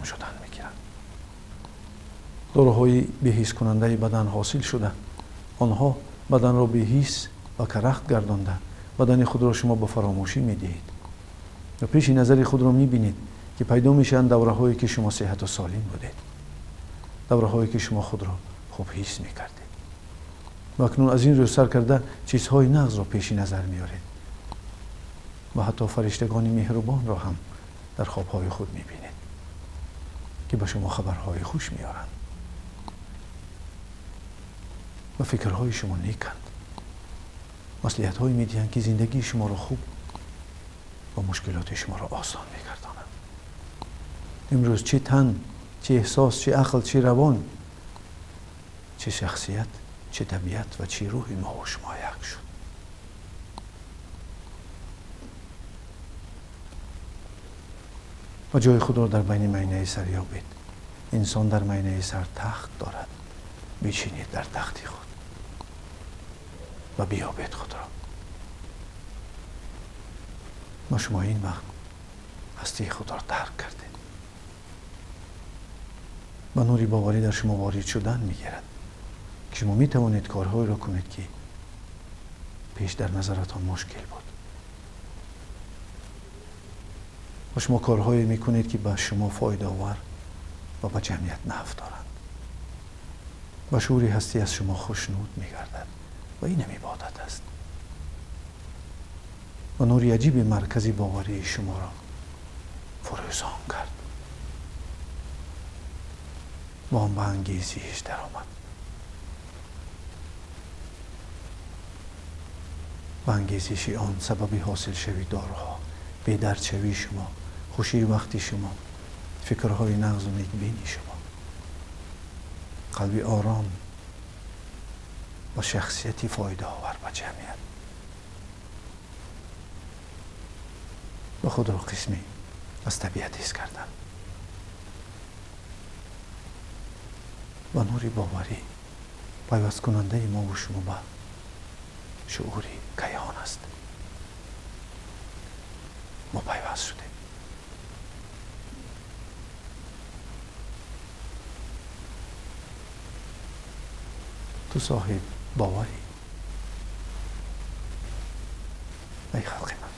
ором шудан мегиранд. Доруҳои беҳискунандаи бадан ҳосил шуда, онҳо баданро беҳис ва карахт гардонда, бадани худро шумо ба фаромӯшӣ медиҳед ва пеши назари худро мебинед ки пайдо мешаванд давраҳое ки шумо сеҳату солим будед, давраҳое ки шумо худро хуб ҳис мекардед. Ва акнун аз ин рӯз сар карда чизҳои нағзро пеши назар меоред ва ҳатто фариштагони меҳрубонро ҳам дар хобҳои худ мебинед ки ба шумо хабарҳои хуш меоранд ва фикрҳои шумо неканд, маслиҳатҳое медиҳанд ки зиндагии шуморо хуб ва мушкилоти шуморо осон мегардонанд. Имрӯз чӣ тан, чӣ эҳсос, чӣ ақл, чӣ равон, чӣ шахсият, чӣ табиат ва чӣ рӯҳи мо ва шумо як шуд. Ва ҷои худро дар байни майнаи сар ёбед. Инсон дар майнаи сар тахт дорад. Бишинед дар тахти худ ва биёбед худро. Ма шумо ин вақт ҳастии худро дарк кардед. Ба нури боварӣ дар шумо ворид шудан мегирад ки шумо метавонед корҳоеро кунед ки пеш дар назаратон мушкил буд. Ва шумо корҳое мекунед ки ба шумо фоидаовар ва ба ҷамъият нафъ доранд. Ба шуури ҳастӣ аз шумо хушнуд мегардад ва ин ҳам ибодат аст. Ва нури аҷиби маркази боварии шуморо фурӯзон кард ва он ба ангезиш даромад. Ба ангезиши он сабаби ҳосилшавии доруҳо, бедардшавии шумо, хушии вақти шумо, фикрҳои нағзу некбини шумо, қалби ором ва шахсияти фоидаовар ба ҷамъият. Ва худро қисме аз табиат ҳис кардан. Ва нури боварӣ пайвасткунандаи мо ва шумо ба шуури кайҳон аст. Мо пайваст шудем. Ту соҳиб боварӣ, эй халқи ман.